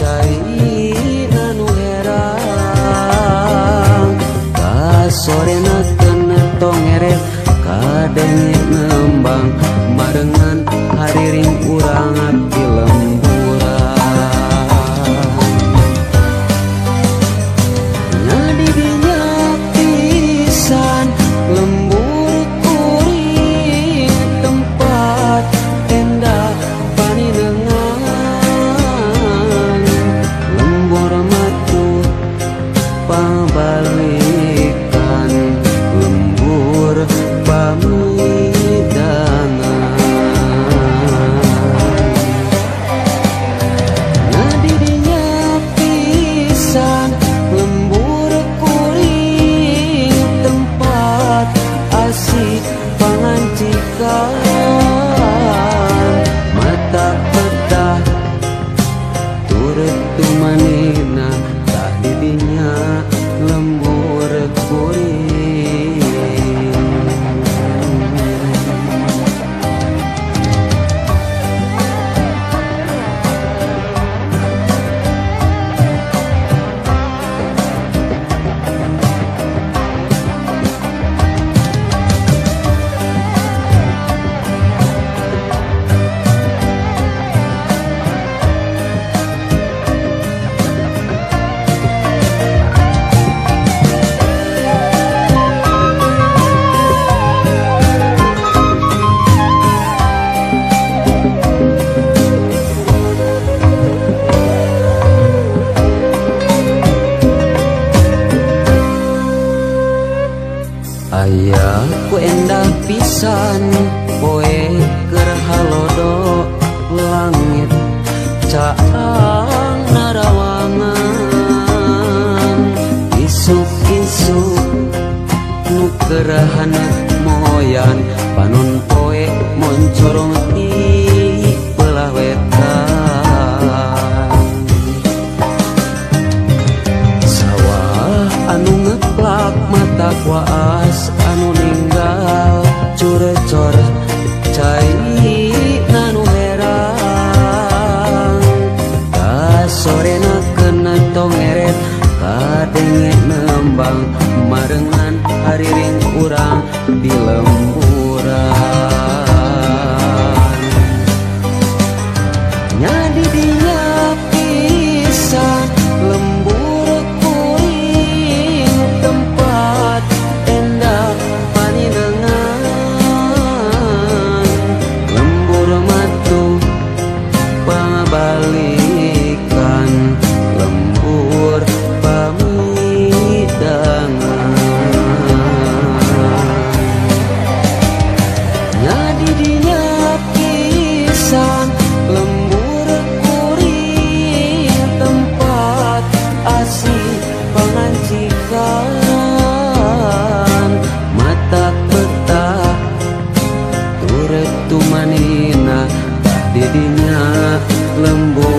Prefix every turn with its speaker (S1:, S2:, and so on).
S1: cai nu herang kasorena kena tongeret kadenge nembang barengan hariring urang di lemburan ngadidinya pisan lembur kuring tempat tenda paninengan lembur matu pabalikan lembur pamidangan ngadidinya pisan lembur kuring tempat asih pangancikan mata peta turut tumanina tak didinya lembur kuring. Aya ku endah pisan poe keur halodo langit caang narawangan isuk-isuk nu keur haneut moyan panon poe moncorong ti belah wetan sawah anu ngeplak mata kuas anu ninggal curecor cai nanu herang kasorena kena tongeret kadenge nembang marengan hariring urang di lemburan nyadidinya pisan lembur kuring tempat tenda paninengan lembur matu pabalikan lembur pamidangan nyadidinya pisan lembur kuring tempat asih pangancikan mata peta turut tumanina didinya lembur.